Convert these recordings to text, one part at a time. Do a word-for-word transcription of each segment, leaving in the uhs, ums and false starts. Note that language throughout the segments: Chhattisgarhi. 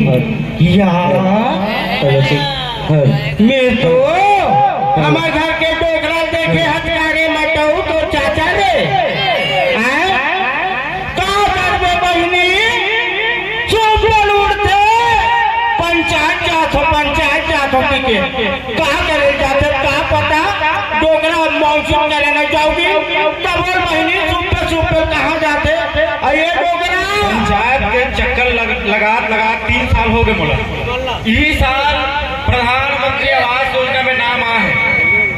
यार, मैं तो हमर घर के डोकरा देखे हत का रे मटऊ तो चाचा रे। हैं? का करबे बहिनी? सुपर उड़थे, पंचायत जाथो, पंचायत जाथो कहिके। का करे जाथे, का पता, डोकरा मानसून करे न जाओगी, तब और बहिनी सुपर सुपर कहाँ जाथे? अरे डोकरा। पंचायत के चक्कर लग-, लगात लगात तीन साल हो गए मोला। इही साल प्रधानमंत्री आवास योजना में नाम आ है।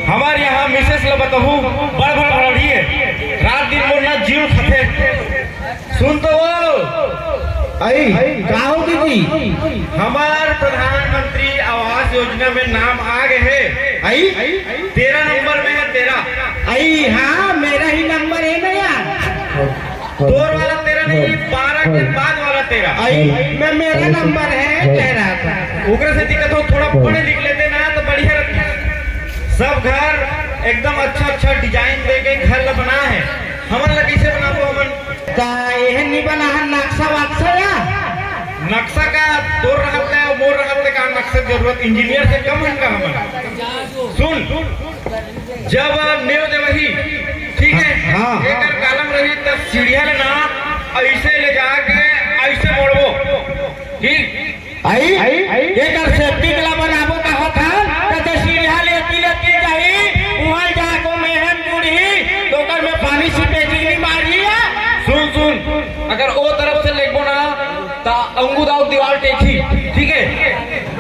हमारे यहाँ मिसेस ल बतहू, बड़ बड़ भड़ाड़ी है, रात दिन मोर ना जीव खथे। सुन तो वो। आई, का हो दीदी? हमार प्रधानमंत्री आवास योजना में नाम आ गए है। आई? तेरह नंबर में है, तेरह। आई, हाँ, मेरा ही नंबर है ना यार। तोर वाला तेरह नहीं, बारह के बाद वाला तेरह। आई, मैं, मेरा नंबर है, कह रहा था। ओकरे से दिक्कत हो, थोड़ा पढ़ लिख लेते ना तो बढ़िया रहता। सब घर एकदम अच्छा अच्छा डिजाइन दे के घर ला बना है, हमन ला कैसे बनाबो हमन? का एहन नहीं बना है नक्शा वक्शा या? नक्शा का तोर रहत है और मोर रहत है का नक्शा जरूरत? इंजीनियर से कम है का हमन? सुन, जब नेव देवही, ठीक है, हाँ। एकर कालम रही त सीढ़िया ले ना ऐसे ले जाके ऐसे मोड़बो, ठीक? आई, एकर सेफ्टी के ला बनाबो कहत हन, त सीढ़िया लेती लेती जाही, उहाँ जाको मेहन जुड़ही, तो ओकर में पानी सीपेजिंग नहीं मारही या। सुन, सुन, अगर ओ तरफ से लेगबो ना, त अंगू दाऊ दीवार टेकही, ठीक है?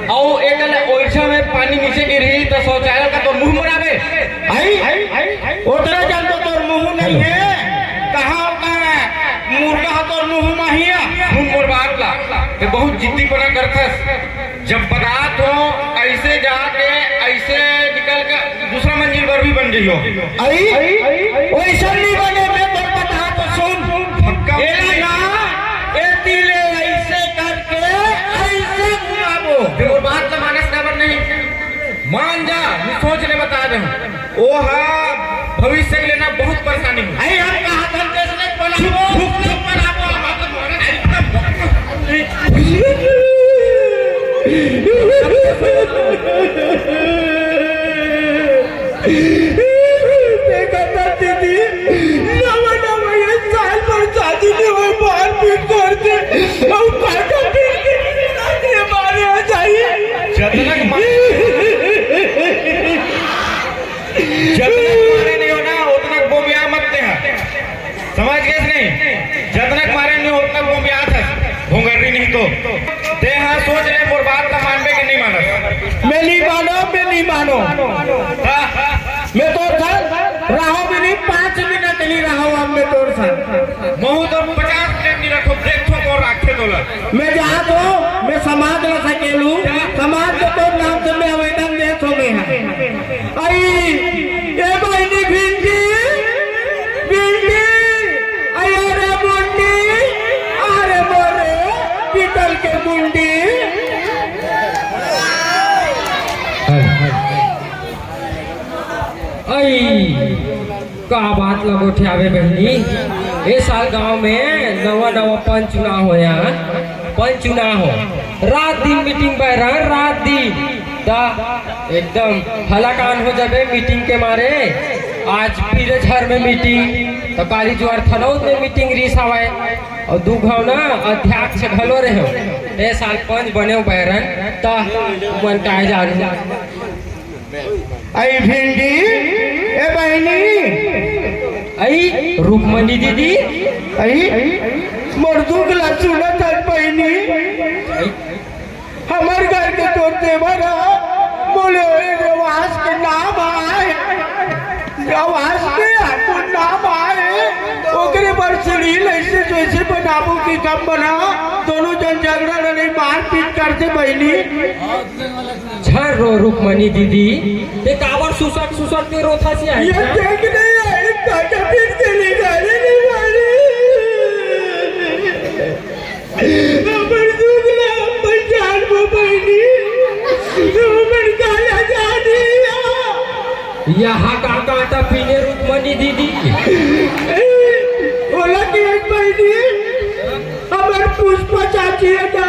अउ एक ले ओइछा में पानी नीचे गिरही, त शौचालय का तो मुंह बनाबे। आई, ओतरा जन तो तोर मुंह नहीं है, कहाँ ओकर मुर्गा ह तोर मुंह में ही है? सुन मोर बात ला, ते बहुत जिद्दीपना करथस। जब बतात हो, ऐसे जाके, ऐसे निकल के दूसरा मंजिल पर भी बन जइयो। आई, वैसा नहीं बने, मैं तोर बतात हो, सुन। पक्का? एला ना, एती ले ऐसे करके, ऐसे घुमाबो। ते मोर बात ला मानस काबर नहीं? मान जा, मैं सोच ले बता दे। ओ हा भविष्य के लेना बहुत परेशानी है। अरे हम कहा था देश में बनाबो, चुप, चुप, चुप बनाबो, हम तो एकदम देखा था दीदी, नवा नवा ये साल भर शादी नहीं हुई, मारपीट करते, हम काटा पीट के मारे आ जाइए। जतनक मा-, जतनक मारे नहीं हो ना, उतना बोमिया मत ते हा। समझ गए नहीं? जतनक मारे नहीं हो, उतना बोमिया था। भोंगर्री नहीं तो। ते हा सोच ले, मोर बात का मानबे कि नहीं मानस? मैं नहीं मानो, मैं नहीं मानो। हाँ। मैं तोर साथ रहो भी नहीं, पाँच मिनट नहीं रहो अब मैं तोर साथ। महू तो पचास मिनट नहीं रखो, देखो कौन राखे तोला। मैं जात हो, मैं समाज ला सकेलू, समाज के तोर नाम से मैं आवेदन देत हो मैं। आई, ए बहिनी भिंडी, भिंडी, आई अरे मुंडी, अरे मोरे पीतल के मुंडी। आई, का बात ला गोठियावे बहिनी? ए साल गांव में नवा नवा पंच चुनाव होया, पंच चुनाव हो, रात दिन मीटिंग बैरा, रात दिन दा एकदम हलाकान हो जाबे मीटिंग के मारे। आज पीरे झर में मीटिंग, तो काली जुआर थनौद में मीटिंग रीस हवय, और दू घाव ना अध्यक्ष घलो रहे। ए साल पंच बने बैरन, त मन काय जानू। आई भिंडी, ए बहिनी। आई रुक्मणी दीदी। आई मोर दुख ला सुनत हस बहिनी। हमर घर के तोर देवर ह, बोले ओए रवास के नाम आए, रवास के अपन नाम आए, ओकरे बर सीढ़ी लैसे जैसे बनाबो कि कम बना, दोनों जन झगड़ा लड़े मारपीट करते बहिनी। झन रो रुक्मणी दीदी, ते काबर सुसट सुसट के रोथा से आई? ये देख नहीं आई, काका फिर चली गाड़ी नहीं मारी। हमर दुख ला अपन जानबो बहिनी, हमर काला जानिया। यहाँ का काटा पीने रुक्मणी दीदी। ओला के एक बहिनी, हमर पुष्पा चाची है ना,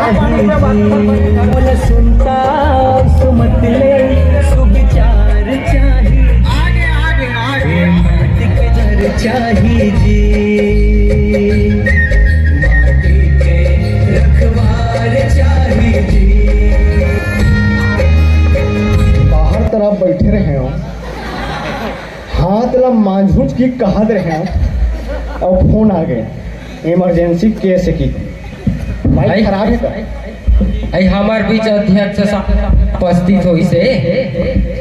चाही जी। मोला सुनता सुमत ले सुविचार चाही। आगे, आगे, आगे। माटी के घर चाही जी। माटी के रखवार चाही जी। बाहर तरफ बैठे रहे हो, हाथ ला मांझुट की कहत रहे हो, और फोन आ गए, इमरजेंसी केस की। भाई, खराब है का? आई हमार बीच अध्यक्ष साहब उपस्थित होइस हे,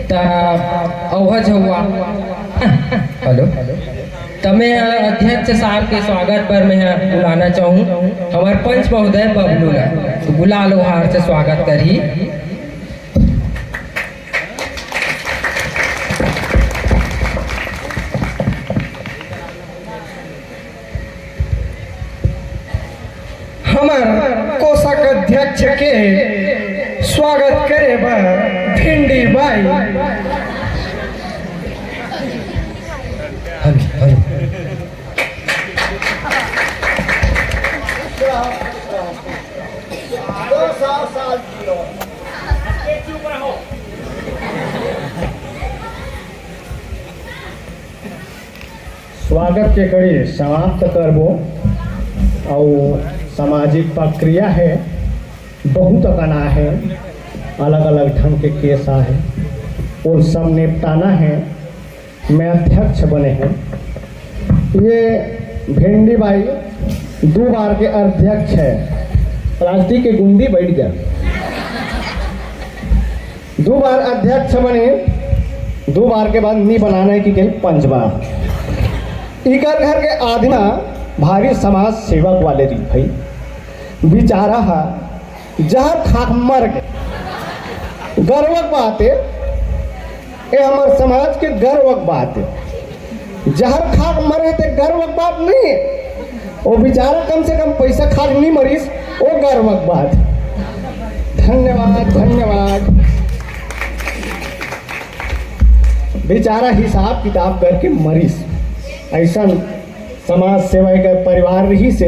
त अवहज हुआ। हेलो, त मैं अध्यक्ष साहब के स्वागत पर मैं बुलाना चाहूँ हमार पंच महोदय बबलू ला, तो बुला लो, हार से स्वागत करी। हमर कोषाध्यक्ष के स्वागत करे बर भिंडी बाई। Hello, hello. स्वागत के कड़ी समाप्त करबो। अउ सामाजिक प्रक्रिया हे, बहुत अकन आहे, अलग-अलग ढंग के केस आहे, वो सब निपटाना हे। मैं अध्यक्ष बने हूँ। ये भिंडी बाई दो बार के अध्यक्ष है। प्लास्टिक के गुंडी बैठ गया। दो बार अध्यक्ष बने, दो बार के बाद नी बनाना है कि कहीं पंच बना। इकर घर के आदमी भारी समाज सेवक वाले रही भाई। बेचारा हा जहर खा के मर गे। गर्व के बात हे, ये हमर समाज के गर्व के बात हे। जहर खा के मरे ते गर्व के बात नहीं हे। वो बेचारा कम से कम पैसा खा के नहीं मरिस, वो गर्व के बात। धन्यवाद, धन्यवाद। बेचारा हिसाब किताब करके मरिस। ऐसा समाज सेवा के परिवार रहिसे।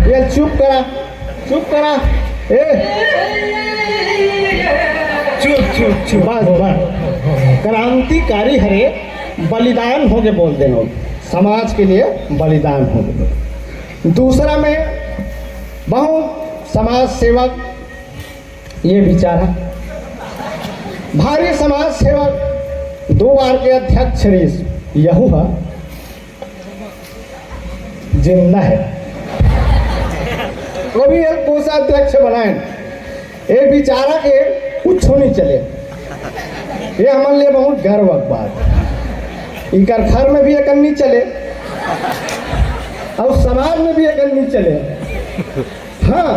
ये चुप करा, चुप करा। ए, चुप, चुप, चुप। बस, बस। क्रांतिकारी हरे, बलिदान होके बोल देना, समाज के लिए बलिदान होके। दूसरा में बहुत समाज सेवक ये बेचारा भारी समाज सेवक, दो बार के अध्यक्ष रहिस, यहू ह जिंदा हे। वो भी एक कोषाध्यक्ष बनाए। ये बेचारा के कुछ नहीं चले। ये हमन लिए बहुत गर्व के बात। इकर घर में भी एकन नहीं चले, अउ समाज में भी एकन नहीं चले। हाँ,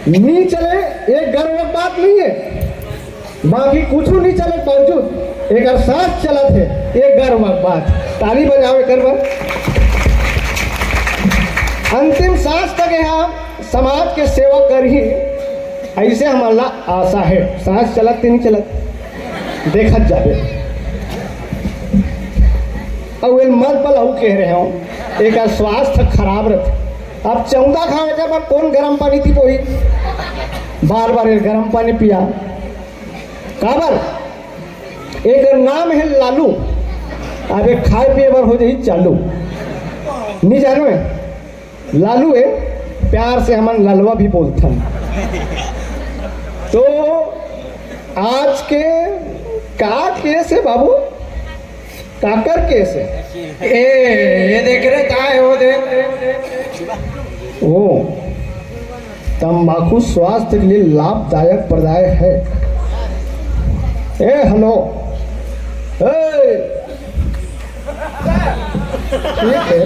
नी चले, ये गर्व के बात नहीं हे। बाकी कुछ नहीं चले के बावजूद एकर सांस चलत हे, ये गर्व के बात। ताली बजाओ एकर बर। अंतिम सांस तक यहाँ समाज के सेवा करही, ऐसे हमन ला आशा हे। सांस चलत कि नहीं चलत, देखत जाबे। अउ एल मत बलाऊ कह रहे हो, एकर स्वास्थ्य खराब रहथे। अब चौदह खावे के बाद कौन गरम पानी पी पोही? बार बार ये गरम पानी पिया। काबर? एकर नाम हे लालू। अब ये खाए पिए बर हो जाही चालू। नहीं जानो है? लालू है, प्यार से हमन ललवा भी बोलथन। तो आज के का केस है बाबू? काकर केस है? ए, ये देख रे, का है वो देख। ओ, तंबाकू स्वास्थ्य के लिए लाभदायक पर्याय है। ए, हेलो। ए, ठीक है।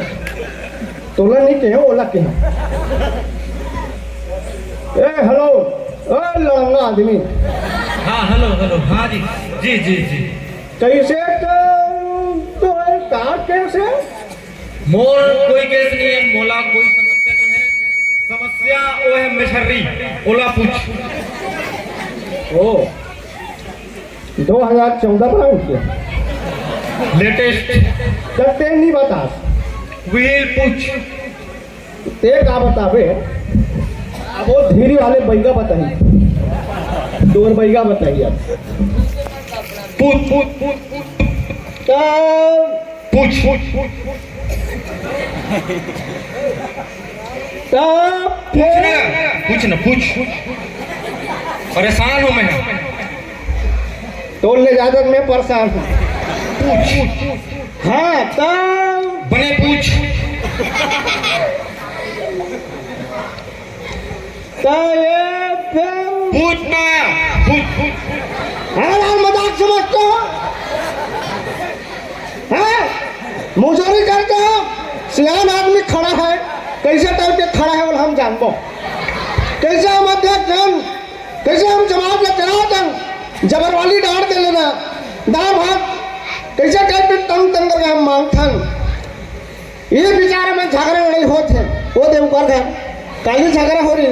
तोला नहीं कहे, ओला कहे। ए, हेलो। ए, लड़ंगा आदमी। हाँ, हेलो, हेलो। हाँ जी। जी, जी, जी। कैसे तो, तो है, का केस है? मोर कोई केस नहीं है, मोला कोई समस्या नहीं है। समस्या वो है मछर्री, ओला पूछ। ओ, दो हजार चौदह पर आउट किया। लेटेस्ट। जब ते नहीं बता। व्हील पूछ। ते का बताबे? अब वो धीरी वाले बैगा बताही। तोर बैगा बताही अब। पूछ, पूछ, पूछ, पूछ। तब पूछ, पूछ, पूछ, पूछ। तब पूछ ना, पूछ ना, पूछ। परेशान हूँ मैं। तोर ले ज्यादा मैं परेशान हूँ। पूछ। हाँ, तब बने पूछ। तो ये फिर पूछ ना, पूछ, पूछ। हाँ, यार, मजाक समझते हो? हैं? मजूरी करते हो? सियान आदमी खड़ा है, कैसे टाइप के खड़ा है, वो हम जानबो। कैसे हम अध्यक्ष हन, कैसे हम समाज ला चलावत हन, जबरवाली डांट दे लेना, दाल भात, कैसे टाइप के तंग तंग करके हम मांगथन। ये बेचारा मन झगड़ा लड़ाई होत हे, वो दे ऊपर घर, काली झगड़ा हो रही,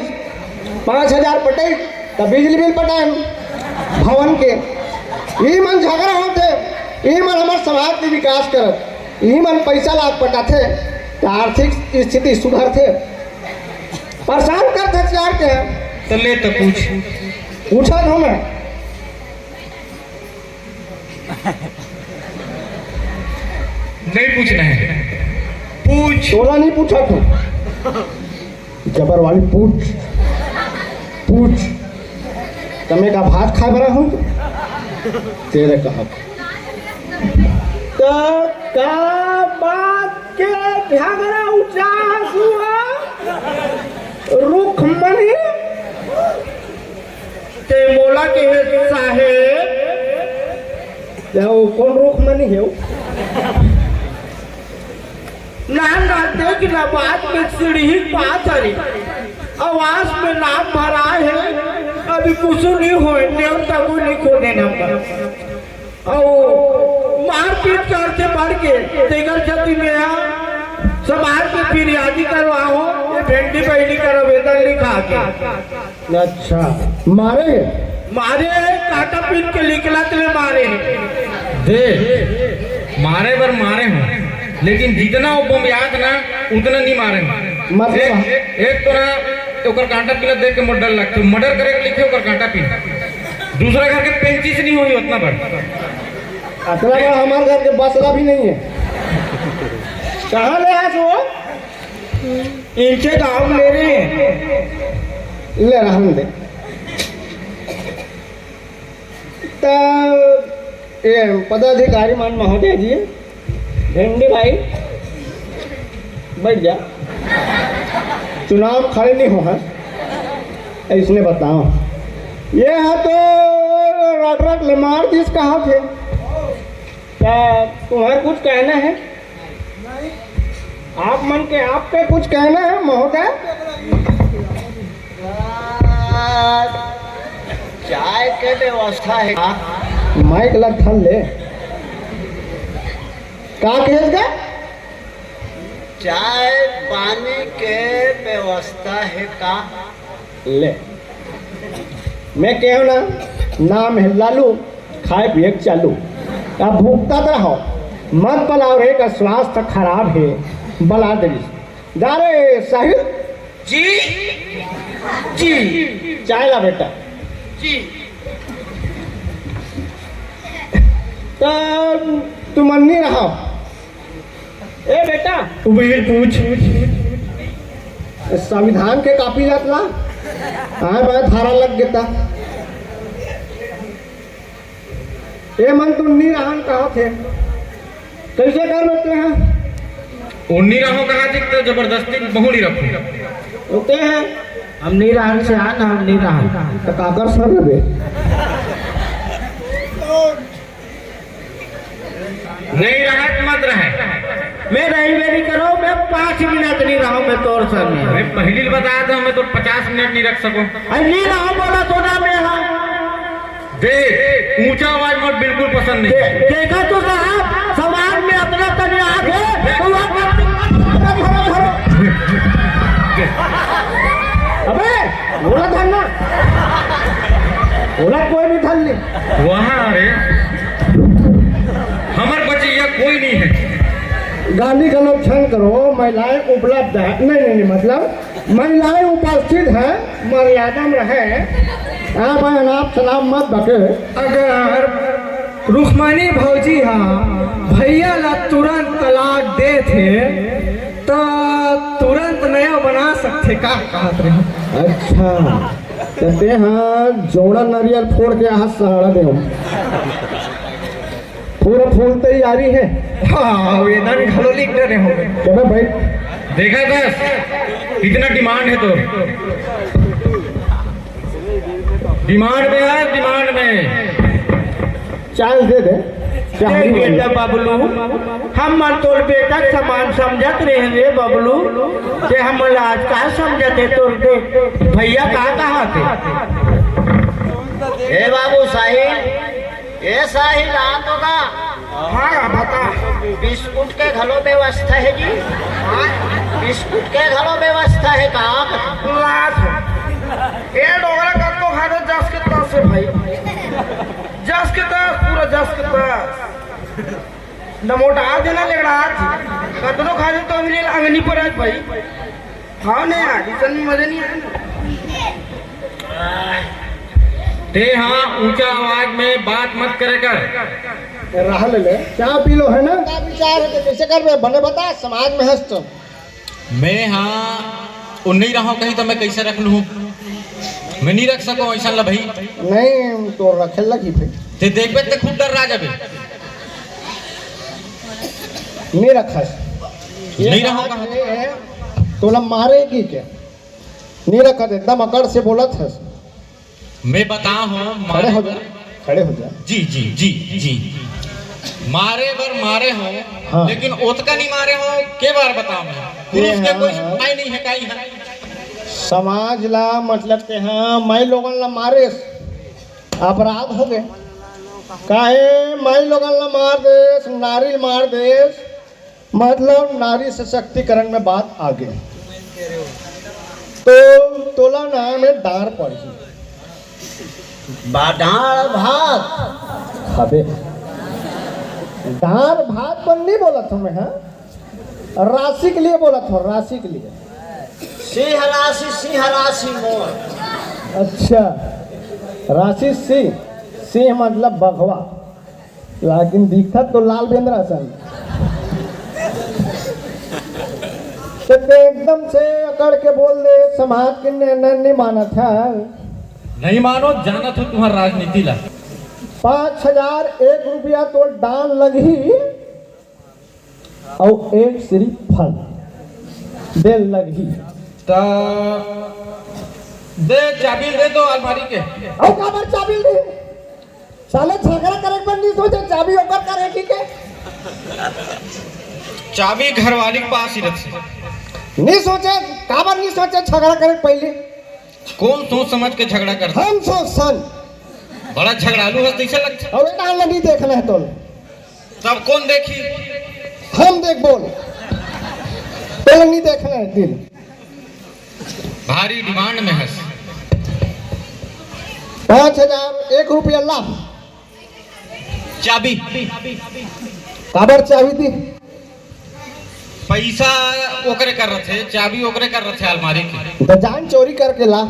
पाँच हजार पटाई, तब बिजली बिल पटाए भवन के। ये मन झगड़ा होत हे, ये मन हमार समाज के विकास करत, ये मन पैसा लाग पटाथे, तो आर्थिक स्थिति सुधरथे। परेशान करथे चार के। तो ले तो पूछ। पूछा था मैं। नहीं पूछना है, पूछ। तोला नहीं पूछा तू, जबर वाली पूछ, पूछ। तमे का भात खाए बरा हूँ तेरे कहा। तो का बात के झगड़ा उचास हुआ? रुखमनी ते मोला के हे साहेब, या वो कौन रुखमनी है वो? नान ना देख ना बात में सीढ़ी पाथरी, आवास में नाम भरा है, अभी कुछ नहीं होए, देवता को नहीं खोने नंबर। अउ मारपीट करथे बढ़ के, तेकर सेती मेहा समाज के फिरियादी करवाहूं, ये भेंडी बहिनी कर आवेदन लिखा के। अच्छा, मारे हे? मारे हे, कांटा पीट के निकलत ले मारे हे। दे, मारे बर मारे हो, लेकिन जितना वो बम्बियात ना, उतना नहीं मारे हो। मतलब? एक, एक तो ना, ओकर कांटा पीला देख के मोर डर लगथे। मर्डर करे के लिखे ओकर कांटा पीला। दूसरा घर के पेंचिस नहीं होई उतना बड़। अतला बड़ा हमारे घर के बसला भी नहीं है। कहाँ ले आज वो? इनसे गाँव ले रहे हैं। ले रहन दे। तो ये पदाधिकारी मान महोदय जी, भिंडी भाई, बैठ जा। चुनाव खड़े नहीं हो है, इसने बताओ। ये है तो रट रट ले मार दिस कहा थे। क्या तुम्हें कुछ कहना है? आप मन के आपके कुछ कहना है महोदय? चाय के व्यवस्था है का? माइक लग थल ले। का कहेस का? चाय पानी के व्यवस्था है का? ले, मैं कहूँ ना, नाम है लालू, खाए पिए के चालू। अब भुगतत रहो, मत बलाओ रे का स्वास्थ्य खराब है, बला दे। जा रे साहिल। जी, जी। चाय ला बेटा। जी। तब तुम अन्नी रहो। ए बेटा, तू भी पूछ। संविधान के कापी जात ला, आए बाय धारा लग गेता। ए मन तो नी रहन कहा थे, कैसे कर लेते हैं? वो नी रहो कहा थे तो जबरदस्ती बहुड़ी रखो। होते हैं, हम नी रहन से आन, हम नी रहन। तो काकर सर बे? नहीं रहत मत रहे। मैं रही मेरी करो, मैं पाँच मिनट नहीं रहा हूँ, मैं तोर सर में। मैं पहली बता दो, मैं तो पचास मिनट नहीं रख सकूँ। अरे नहीं रहा बोला तो ना मैं हाँ। देख, ऊंचा आवाज मत, बिल्कुल पसंद नहीं। दे-, देखा तो साहब, समाज में अपना तनी आगे, तो वो अबे, बोला था ना, बोला कोई भी था नहीं। वहाँ रे, हमर बचैया कोई नहीं है। गाली गलौज झन करो, महिलाएं उपलब्ध है, नहीं, नहीं, नहीं, मतलब महिलाएं उपस्थित है, मर्यादा में रहे। आप अनाप शनाप मत बके। अगर रुक्मणी भौजी हा भैया ला तुरंत तलाक दे थे, त तुरंत नया बना सकथे का कहत रहे। अच्छा, त तेहा जोड़ा नरियर फोड़ के हाथ सहारा दे हम। पूरा फूल तैयारी है। हाँ, आवेदन घलो लिख डरे होंगे। चलो भाई। देखा दस, कितना डिमांड है तो? डिमांड में है, डिमांड में। चांस दे दे। देख बेटा बबलू, हम मन तोर बेटा के समान समझत रहे रे बबलू, ते हमन ला आज का समझत हे तोर देख भैया का कहा थे? ए बाबू साहिल, ए साहिल, आ तो का? हाँ, बता। बिस्कुट के घलो व्यवस्था है जी? हाँ? बिस्कुट के घलो व्यवस्था है का? लात। ए डोकरा कतको खा दे, जस के तस से भाई। जस के तस, पूरा जस के तस। न मोटा देना लेगड़ा आज। कतनो खा दे तो भी ले अंगनी पर आज भाई। हाँ, नहीं यार, इसन में मजा नहीं आया ना। ते हाँ ऊंचा आवाज में बात मत करे कर। राह ले ले, चाय पी लो, है ना? का विचार हे, कइसे करबे? बने बता, समाज में हस तो। मैं हाँ, वो नहीं रहा कहीं तो मैं कैसे रख लूँ? मैं नहीं रख सकूँ ऐसा ला भाई। नहीं, तो रखे लगी फिर। ते देखबे ते खुद डर रहा जाबे। नहीं रखस। नहीं रहा कहाँ? ये है, तोला मारे की क्या? नहीं रखत, एकदम अकड़ से बोलत हस। मैं बता हूँ, खड़े हो जा, खड़े हो जा। जी, जी, जी, जी। मारे बर मारे हो, हाँ। लेकिन ओतका नहीं मारे हो, के बार बताओ मैं? पुरुष के कोई हाँ। सिपाही नहीं है, काई है? समाज ला मतलब के हाँ, माई लोगन ला मारेस, अपराध हो गए। काहे माई लोगन ला मार देस, नारी ला मार देस, मतलब नारी सशक्तिकरण में बात आगे। तो तोला नाम है डार पड़ही। बा डार भात। खाबे। डार भात पर नहीं बोलत हूँ मैं, हाँ? राशि के लिए बोलत हूँ, राशि के लिए। सिंह राशि, सिंह राशि मोर। अच्छा, राशि सिंह, सिंह मतलब बघवा। लेकिन दिखत तो लाल बेंदरा सन। तो ते एकदम से अकड़ के बोल दे, समाज के निर्णय नहीं मानत है। नहीं मानो, जानत हो तुम्हार राजनीति ला। पाँच हजार एक रुपया तो डाल लगही, अउ एक श्रीफल दे लगही। त दे, चाबी दे दो अलमारी के। अउ काबर चाबी दे? साले झगड़ा करे पर नहीं सोचे, चाबी ओकर करे की के? चाबी घरवाली के पास ही रखते। नहीं सोचे, काबर नहीं सोचे झगड़ा करे पहले? कौन सोच समझ के झगड़ा करते? हम सोच सन। बड़ा झगड़ालू है, कैसे लगता? अब बेटा, नहीं देखना है तो। तब कौन देखी? हम देख बोल। तोला नहीं देखना है दिल। भारी डिमांड में हस। पाँच हजार एक रुपया ला। चाबी। काबर चाबी दी? पैसा ओकरे कर रथे, चाबी ओकरे कर रथे अलमारी की। तो जान चोरी करके ला।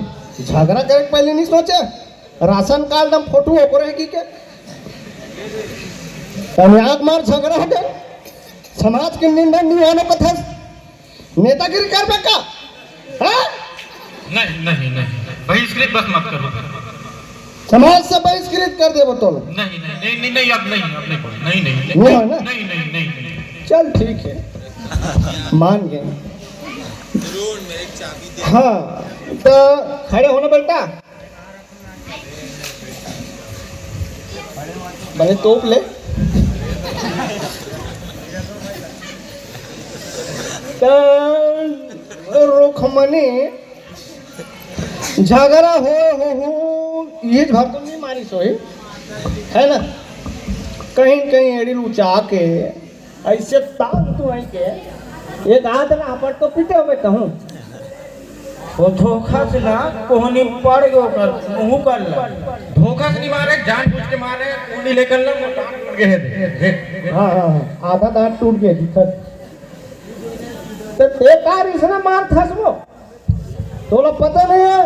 झगड़ा करे के पहले नहीं सोचे? राशन कार्ड में फोटो ओकरे की के? तब याद मार झगड़ा हो गए। समाज के निंदा नहीं आने को था। नेतागिरी करबे का? हाँ? नहीं, नहीं, नहीं। बहिष्कृत बस मत करो। समाज से बहिष्कृत कर देबो तो। नहीं, नहीं, नहीं, नहीं, नहीं, अब नहीं, अब नहीं बोल। नहीं, नहीं, नहीं। नहीं हो ना? नहीं, नहीं, नहीं, नहीं। चल ठीक है, मान गए। हाँ, तो खड़े होना बेटा। बने तोप ले। त रुखमनी झगड़ा हो, हो, हो, ये भर तो नहीं मारी सोई, है ना? कहीं न कहीं एड़ी लुचा के ऐसे तान तू आई के एक आध ना आपट तो पीटे होबे कहूँ। वो धोखा से ना कोहनी पड़ गयो कर, मुँह कर ला। धोखा से नहीं मारे, जानबूझ के मारे, कोहनी लेकर ला, मकान टूट गए दे। हाँ, हाँ, हाँ, आधा दांत टूट गया दिक्कत। तो बेकार इसने मार था वो। तोला पता नहीं है,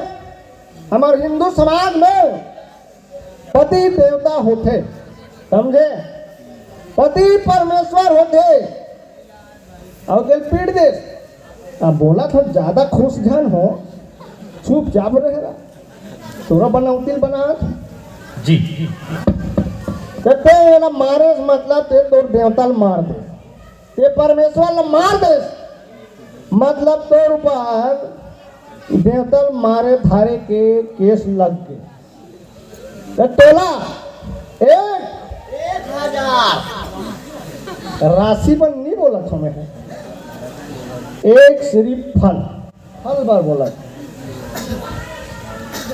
हमारे हिंदू समाज में पति देवता होथे, समझे? पति परमेश्वर होथे। अउ जेल पीट देस। अब बोला था, ज्यादा खुश झन हो, चुपचाप रहेगा। तोरा बनौतिल बनात। जी। तो ते एला मारे से मतलब ते तोर देवता ल मार दे। ते परमेश्वर ल मार दे। मतलब तोर ऊपर देवता ल मारे धारे के केस लग गए। त तोला एक एक हजार। राशि मन नहीं बोलत हूँ मैं, एक श्रीफल, फल बर बोलत।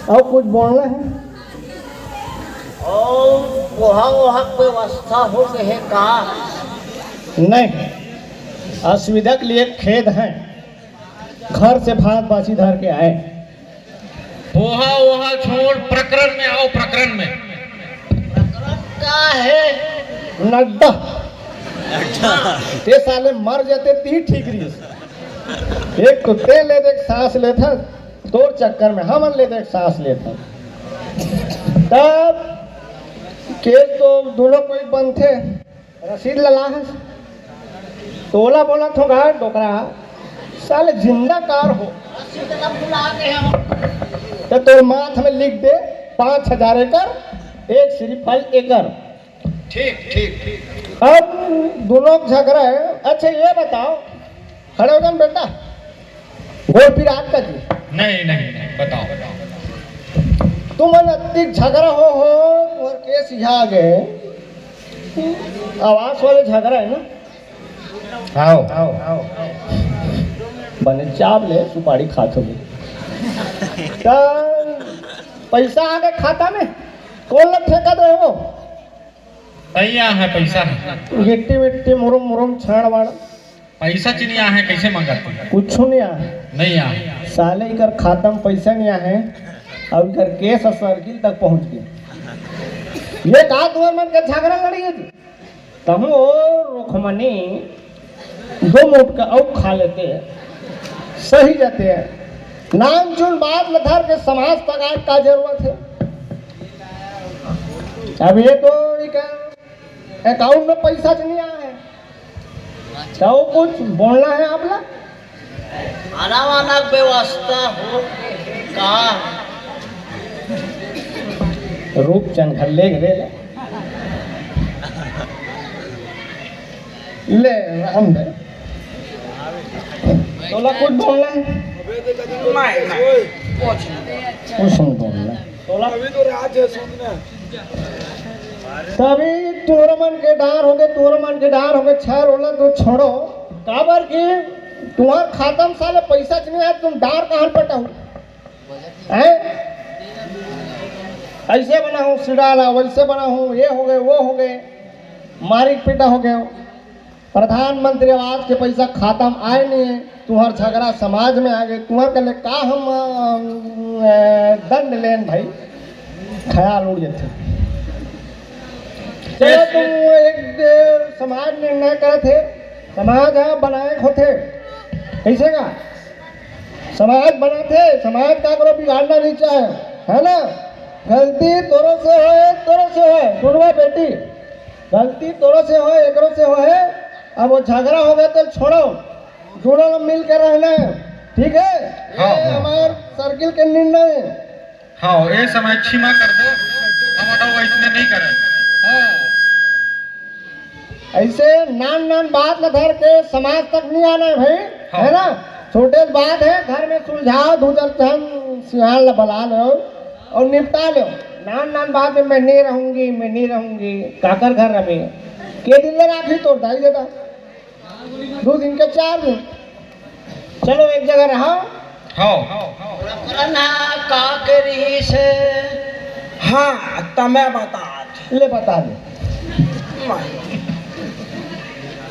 अउ कुछ बोलना है? अउ कोहा वोहा के व्यवस्था हो गए है का? नहीं, असुविधा के लिए खेद है। घर से भात बासी धर के आए। पोहा वोहा छोड़, प्रकरण में आओ, प्रकरण में। प्रकरण का है? नड्डा। ते साले मर जाते ती ठीक रही। एक तो ते ले देख सांस लेथस, तोर चक्कर में हमन ले देख सांस लेथस। तब केस तो दोनों कोई बनथे। रसीद ला लाहस। तोला बोलत हों गा डोकरा, साले जिंदा कार हो। त तोर माथ में लिख दे, पाँच हजार एकड़, एक श्रीफल एकड़। ठीक, ठीक, ठीक। अब दोनों झगड़ा है। अच्छा, ये बताओ, खड़े हो जा न बेटा, गोड़ पिरात का जी। नहीं, नहीं, नहीं, बताओ। तुमन अतिक झगड़ा हो, हो, तुम्हर केस यहाँ आ गए। आवास वाले झगड़ा है ना? आओ, आओ, आओ। बने चाप ले, सुपारी खात हो। त पैसा आ गए खाता में, कौन लोग ठेका दे हो? नहीं आए हे पैसा। गिट्टी मिट्टी, मुरुम मुरुम, छाड़ वाड़। पैसा च नहीं आए हे, कैसे मंगत? कुछ नहीं आए हे। नहीं आए हे। साले इकर खाता में पैसा नहीं आए हे, अब इकर केस सर्किल तक पहुंच गया। ये का तुमन मन के झगड़ा लड़ी है जी? तहूँ ओ रुखमनी दो मुटका अउ खा लेते, सही जाते। नान चुन बात ल धर के समाज तक आए का जरूरत है? अब ये तो इका अकाउंट में पैसा च नहीं आए हे, तो कुछ बोलना है आप ला? खाना वाना के व्यवस्था हो का? रूपचंद घर ले रे ले। ले, राम दे। तोला कुछ बोलना है? नहीं, नहीं, कुछ नहीं। कुछ नहीं बोलना। तोला अभी तो रात है, सोचना। तभी तोर मन के डार होगे, तोर मन के डार होगे, छर ओला तो छोड़ो। काबर कि तुम्हार खाता में साले पैसा च नहीं आए, तुम डार कहाँ पटाओ? हैं? ऐसे बनाओ सिडाला, वैसे बनाओ, ये हो गए, वो हो गए, मारी पीटा हो गए। प्रधानमंत्री आवास के पैसा खाता में आए नहीं है, तुम्हार झगड़ा समाज में आ गए, तुम्हार के लिए का हम, अ, दंड लेन भाई? ख्याल उड़ जाते। चलो, तुम एक, अ, समाज निर्णय करत हे, समाज ह बनाए होथे, कैसे का? समाज बनाथे, समाज काकरो बिगाड़ना नहीं चाहे, है ना? गलती तोरो से होए, तोरो से होए, सुनवा बेटी, गलती तोरो से होए, एकरो से होए। अब वो झगड़ा हो गए तो छोड़ो, दोनों लोग मिल के रहना है, ठीक है? हाँ, ये हाँ। हमार सर्किल के निर्णय है। हाँ, ये समय क्षमा कर दो, हम लोग इसमें नहीं करें। हाँ। ऐसे नान नान बात ल धर के समाज तक नहीं आना है भाई, हाँ। है ना? छोटे बात है, घर में सुलझाओ, दो चार झन सियान ल बला लो और निपटा लो। नान नान बात में मैं नहीं रहूंगी, मैं नहीं रहूंगी, काकर घर रहे? के दिन ले राखी तोर दाई ददा? दो दिन के चार दिन। चलो, एक जगह रहो। हाँ। प्रकरण ह का के रहिस हे? हाँ, त मैं बता। ले, बता दे।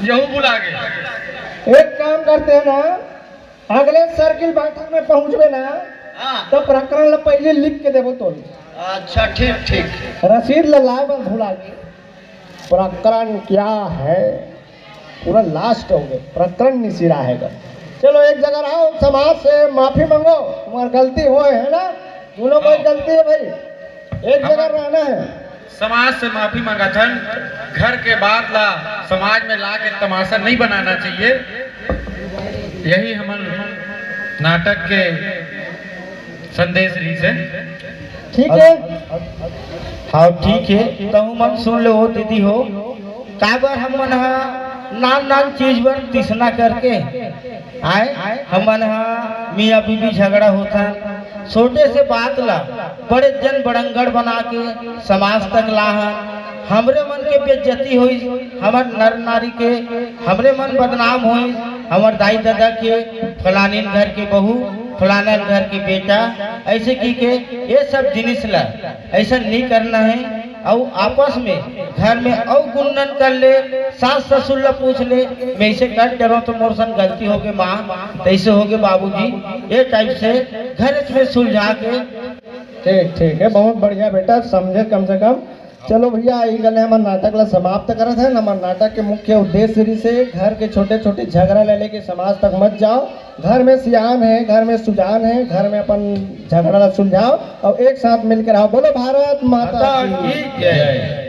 यहू भुला गए। एक काम करते हैं ना, अगले सर्किल बैठक में पहुंचबे ना, हाँ। तो प्रकरण ला पहले लिख के देबो तो। अच्छा, ठीक, ठीक। रसीद ला लाए बर भुला गए। प्रकरण क्या है? पूरा लास्ट हो गए, प्रकरण निसिरा है गा। चलो, एक जगह रहो, समाज से माफी मांगो, तुम्हार गलती होए है ना, दोनों कोई हाँ। गलती है भाई, एक जगह रहना है। समाज से माफी मांगत हन, घर के बात ला समाज में ला के तमाशा नहीं बनाना चाहिए। यही हमन नाटक के संदेश रहिस हे। ठीक है। हाँ, ठीक है, तहू मन सुन ले हो दीदी हो, काबर हमन ह नान नान चीज बर तिसना करके आए, हमन ह मियाँ बीबी झगड़ा होथन, छोटे से बात ला बड़े जन बड़ंगड़ बना के समाज तक लाहन। हमरे मन के बेइज्जती होई, हमर नर नारी के, हमरे मन बदनाम होई, हमर दाई ददा के, फलानिन घर के बहू, फलानन घर के बेटा, ऐसे की के ये सब जिनिस ला ऐसा नहीं करना है। अउ आपस में घर में अउ गुन्नन कर ले, सास ससुर ला पूछ ले, मैं ऐसे कर डरो तो मोर सन गलती होगे माँ, तैसे होगे बाबूजी, ये टाइप से घर में सुलझा के। ठीक, ठीक है, बहुत बढ़िया बेटा, समझे कम से कम। चलो भैया, यही गले हमर नाटक ला समाप्त करत है। हमर नाटक के मुख्य उद्देश्य रहिस हे घर के छोटे छोटे झगड़ा ले लेके समाज तक मत जाओ। घर में सियान है, घर में सुजान है, घर में अपन झगड़ा ला सुलझाओ और एक साथ मिलकर आओ। बोलो भारत माता माता की की जय।